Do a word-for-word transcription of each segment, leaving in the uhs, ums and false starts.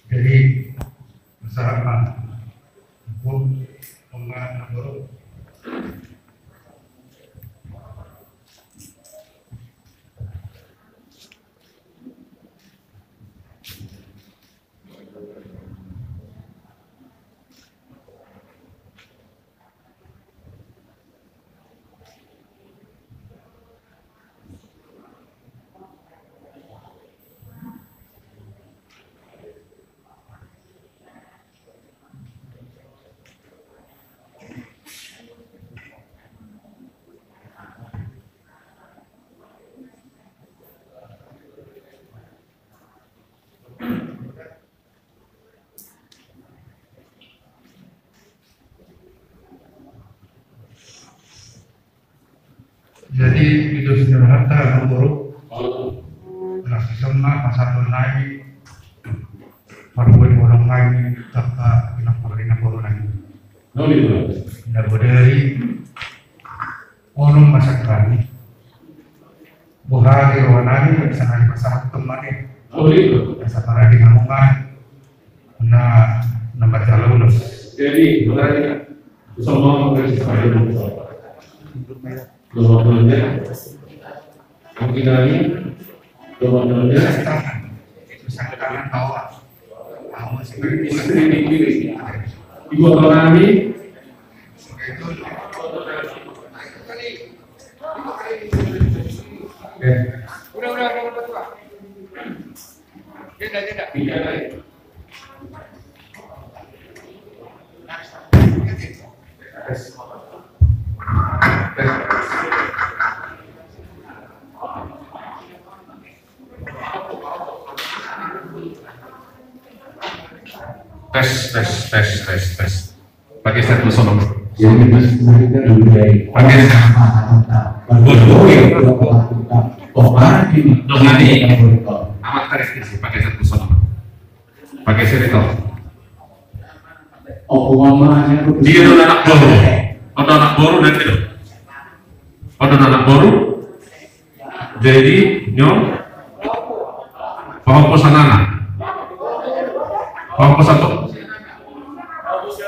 Jadi, pasahat ma. Ampun, Oma, Ampun. Jadi, itu sudah harta, Amangboru. Nah, sisama pasahat nai parbuat bolong nai, tapa pinang parina bolong nai. Noli, Bang. Nda bodari. Ono ma sangkani. Boha di roha nami, bisa nami pasahat temani. Oh, iya. Asa paradi namungan. Na, na baca lulus. Jadi, berarti, semua mengerti seperti itu. Doa doanya. Mungkin nami. Doa doanya. Susah tangan bawah. Istri di kiri. Ibu apa nami? Eh. Udah, udah, udah, udah, udah. Jeda, jeda. Jeda. Tes, tes, tes, tes, tes. Pageser tu sono. Jadi, Mas, mari kita dulu dari. Pageser. Waduh, iya. Oh, mari. Dong, ini. Amat tarik ke sini, pageser tu sono. Pageser itu. Oh, uang mana? Dia tu anak boru. Ada anak boru dan itu. Ada anak boru. Jadi, nyo, pahompu sian anak. Pahompu sian,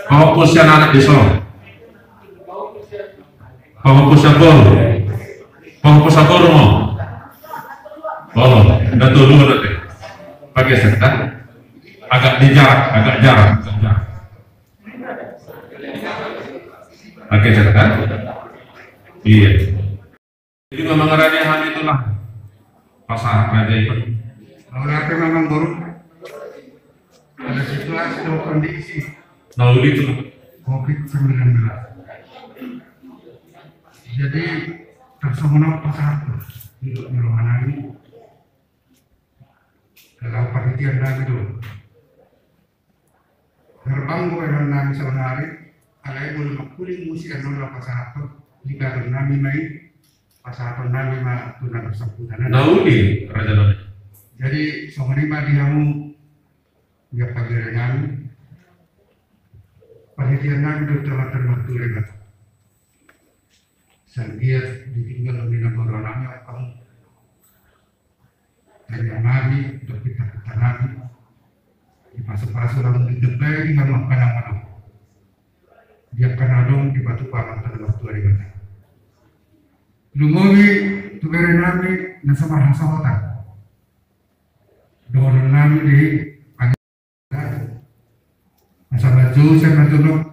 pahompu sian anak di sono. Pahompu sian boru. Pahompu sian boru mo. Tolong, nda tolu nanti. Pageser, kan? Agak di jarak, agak jarak, agak jarak. Pageser, kan? Iya. Jadi, memang ada di hal itulah. Pasahat raja itu. Memang ada, memang boru. Ada situasi dan kondisi. Nah, begitu. Covid sembilan belas. Jadi, tersongon pasahat di roha nami. Kalau penelitian nami dulu. Gerbang gorengan nami saonari, alai molo mangkuling muse annon na pasahathon, ligaton nami ma i, pasahaton nami ma tu na bersangkutan. Na uli, raja nami. Jadi, songon i ma di hamu, di pagari nami, panitia nami, dokter mantan mantu lebat. Sanggiat ditinggal oleh na boru nami, apa? Tarian nami, dohot pinta-pinta nami, dipasu-pasu lamun ditembai di hamu angka na adong. Di angka na adong dipatupa ma tu na martua Debata. Lumobi tu bere nami na so marhasohotan. Dohonon nami di asa na jolo sian na jolo.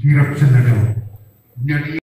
Hirap sian na jolo. Jadi